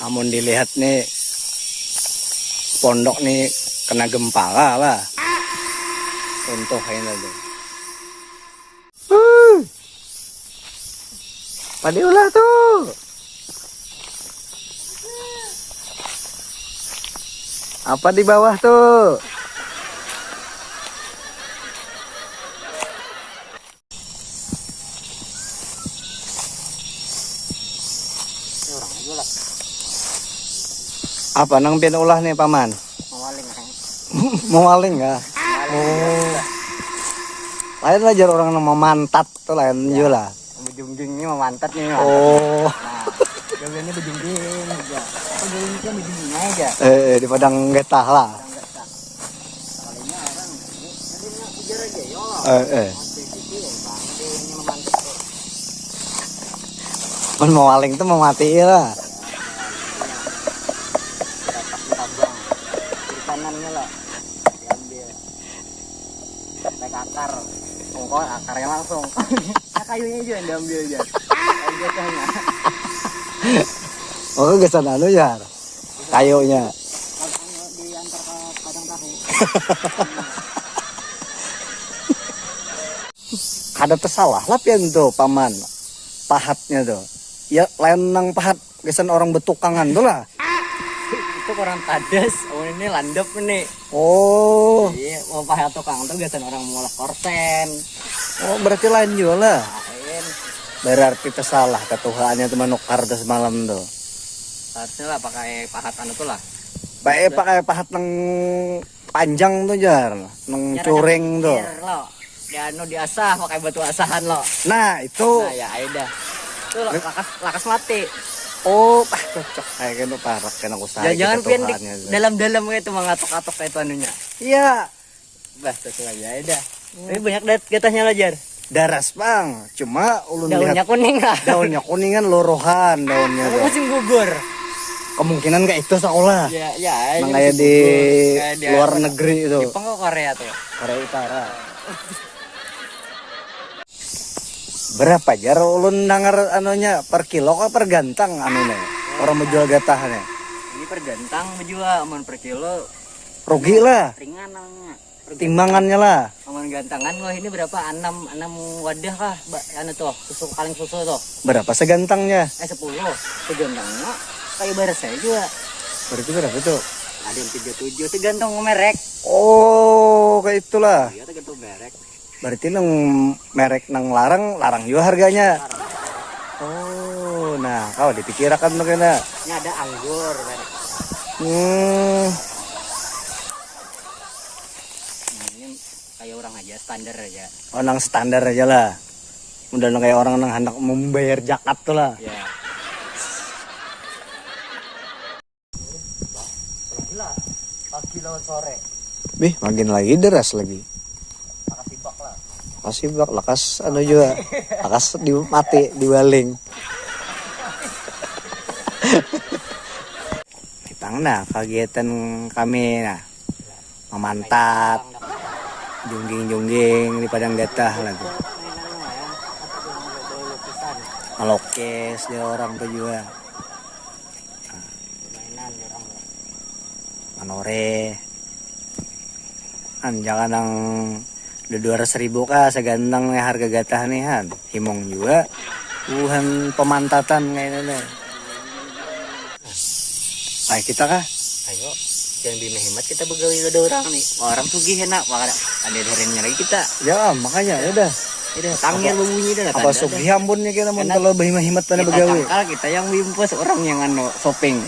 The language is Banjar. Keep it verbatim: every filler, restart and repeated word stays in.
Amun dilihat nih, pondok nih kena gempa lah. Runtuh ini tuh. Huh. Apa diulah tuh? Apa di bawah tuh? Apa nang pian ulah nih, Paman? Mawaling, Kang. Mawaling ya? Oh. Lain lah jar orang nang mamantat tuh, lain jua lah. Bejungging ini mamantat nih, mamantat. Oh. Nah, gawiannya bejungging aja. Apa gawiannya bejungging aja? Eh, eh, di padang getah lah. Padang getah. Kalinya orang, ini, ini ujar aja, yo. Eh, eh. Oke, gitu ya, Bang. Gawiannya mamantat tuh. Mun mawaling tuh mamatii lah. Dapat ditabang. Kiri kanannya lah. Diambil. Naik akar. Tungkol akarnya langsung. Nah, kayunya juga yang diambil aja. Kayu jatuhnya. Oh, gasan anu ya. Kayunya. Langsung diantar ke Padang Tahu. Kada tersalah lah pian tuh, Paman. Pahatnya tuh. Ya, lain nang pahat gasan orang betukangan tuh lah. Itu kurang tadas. Oh, ini landep nih. Oh. Iya, mau pahat tukang tuh gasan orang maulah korsen. Oh, berarti lain juga lah. Lain. Berarti tersalah ketuhaannya tuh manukar tuh semalam tuh. Harusnya lah pakai pahat anu tuh lah. Pakai, pakai pahat nang panjang tuh, jar. Nang curing tuh. Jar, lo. Di anu, diasah pakai batu asahan, lo. Nah, itu. Nah, ya, ayo dah. Itu lo, lakas, lakas mati. Oh, ah, cocok. Kayak gitu parak, kena usaha. Jangan-jangan pian di dalam-dalam kayak itu, mangatok-atok kayak itu anunya. Iya. Bah, sesuai aja dah. Tapi banyak dat-, getahnya lah, jar. Daras, Bang. Cuma ulun lihat daunnya kuning lah. Daunnya kuningan, lorohan daunnya tuh. Musim gugur. Kemungkinan kayak itu sekolah. Ya, ya, nang kayak di luar negeri itu. Jepang ke Korea tuh. Korea Utara. Berapa jar ulun dengar anunya, per kilo kah per gantang anunya? Orang menjual getahnya. Ini per gantang menjual, amun per kilo rugi lah. Ringan namanya. Timbangannya lah. Amun gantangan, wah, ini berapa? Enam, enam wadah kah? Ba-, anu tuh, susu, kaleng susu tuh. Berapa segantangnya? Eh, sepuluh. Segantangnya kayak baras saya juga. Berarti berapa tuh? Ada yang tiga tujuh, tergantung merek. Oh, kayak itulah. Iya, tergantung merek. Berarti nang merek nang larang, larang juga harganya. Larang. Oh, nah, kau dipikirakan tuh kena. Ini ada anggur merek. Hmm. Nah, ini kayak orang aja, standar aja. Oh, nang standar aja lah. Udah nang kayak orang nang hendak membayar zakat tuh lah. Ya. Gila, pagi lawan sore. Bih, makin lagi deras lagi. Makasih bak lah. Makasih bak, lakas anu juga. Lakas di mati, diwaling. Kita nah kegiatan kami nah. Mamantat, jungging-jungging di padang getah lah tuh. Melukis dia orang tuh juga. Mainan orang. Manore. Kan jangan nang udah dua ratus ribu kah segantang nih harga getah nih, han. Himung juga. Buhan pemantatan kayaknya nih. Ayo kita kah? Ayo, jangan bimah himat kita begawi ada orang nih. Orang sugih enak, ada, ada yang nyari kita. Ya, makanya, ya udah. Ya udah, tangir berbunyi dah. Apa sugih ampun ya kita mau kalau bimah himat pada begawi. Kita cangkal, kita yang wimpus, orang yang anu shopping.